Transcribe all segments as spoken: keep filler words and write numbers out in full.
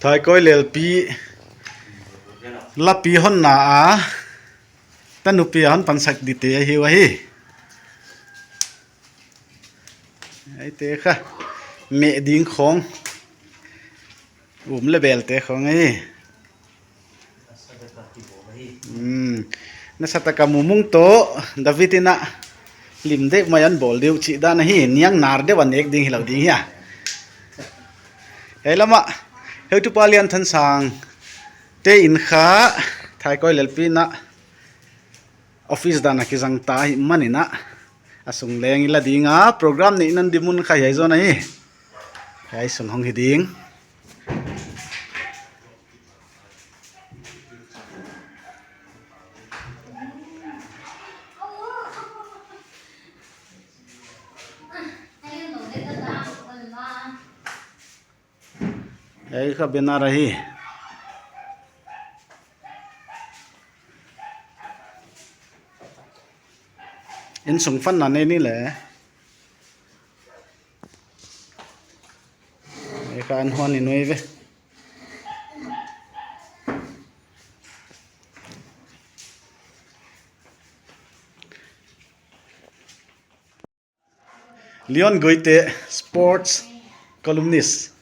Thaikawi Lelpi lapi hon na a, tanupi a hon pansak dite ahi uhi. Eite kha meh ding khong, um leh bel te khong ahi. Hmm. Nasataka mumung toh David in a lim deuh mai a bawl deuh chih dan ahi, niang nar deuh a nek ding hilou ding hia. Hiai lam a heutupa Lianthansang te in kha Thaikawi Lelpi in a office dan a kizang ta ahihmanin a, a sung leng i la ding a, program neihna di mun kha hiai zaw ahi. Hiai sung hong hi ding. Ei kha banner ahi. Insung fan na nei ni leh. Ei kha an huan in uai ve. Leon Goite, sports columnist.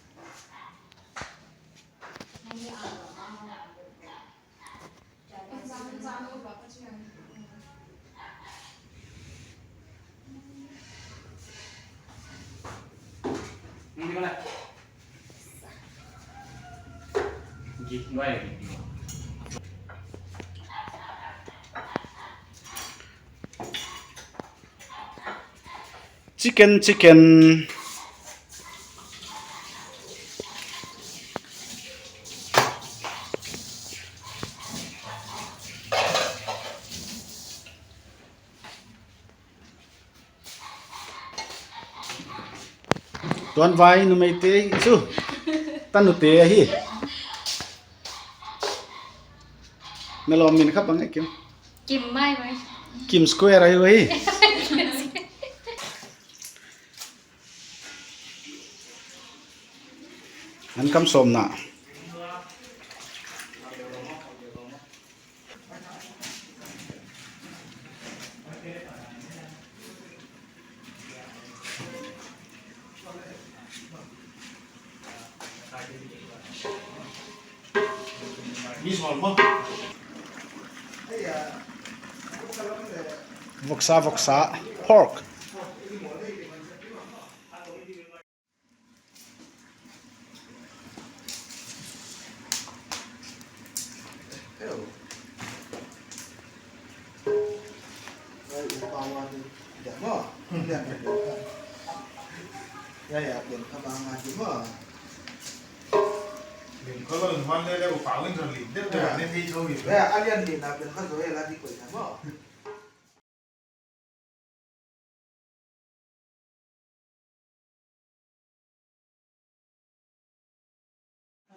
Chicken, chicken. Tuan vai numei te chu. Tanute ahi. Na lawm min kha bang e Kim? Kim mai mai. Kim Square ahi uhi. An kam sawm na. Voksa, voksa, pork.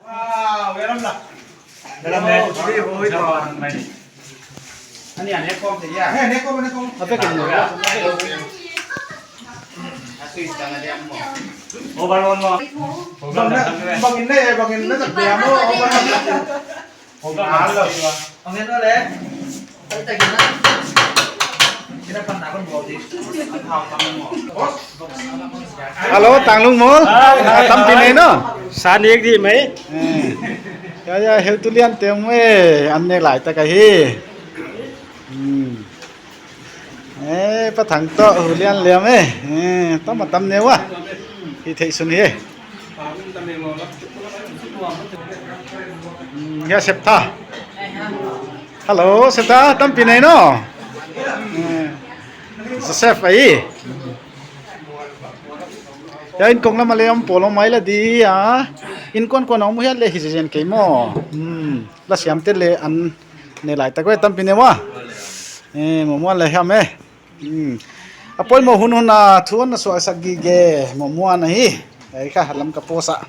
Wow, welcome lah. Welcome, eh. Ani, ani, kom te ya. Eh, ne kom, ne kom. Apa kan? Overall mo. Bang na, bang in na, bang in na tak dia mo. Overall. Hello. Ang ino le. Hello, Tanglung Mall. Ah, tampi nei no? Sa nek di mai. Eh. Ya, ya, heutu lian te mai, an nek lai tak ahi. Hmm. Eh, Pa Thang toh, Hu Lian Liam eh. Eh, tam a tam neu a. Hi thei sun hi. Hmm, ya Septa. Hello, Septa, tampi nei no? Eh, Joseph ahi. Ya, in kong lam a le om polo mai la di a. In kon kon om hiat le hi zen kei mo. Hmm, la siam te le an ne lai tak ve tampi nei ua. Eh, mo mo le ham eh. Hmm. A poimoh hun hun a thu hon na suaksak gige, mo mo ana hi. Ei kha lam ka posa.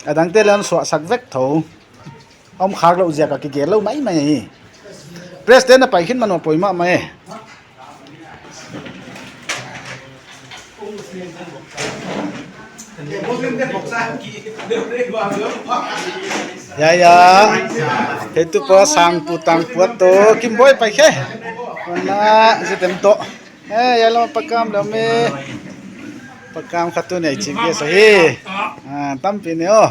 A dangte le hon suaksak vek thou. Om khak lou ziak a kigel lou maimai hi. President na pai khin man ma poimoh mai. Ya, ya. Heutupa Sangpu Tangpuat toh Kimboi pai khe. Kona Zitem toh. Eh, hiai lama Pa Kam lama. Pa Kam kha tuni a chief guest ahi. Ah, tampi nei aw.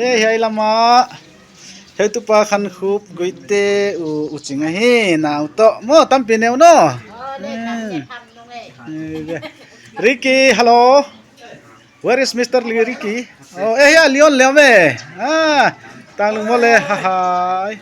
Eh, hiai lama. Heutupa Khankhup Guite u, u ching ahi, nau toh. Maw, tampi nei uh no. Hmm. Eh, Ricky, hello. Where is Mister Lee Ricky? Oh, eh, ya, Leon Leon me. Ah, Tanglung maw le, ha, hai.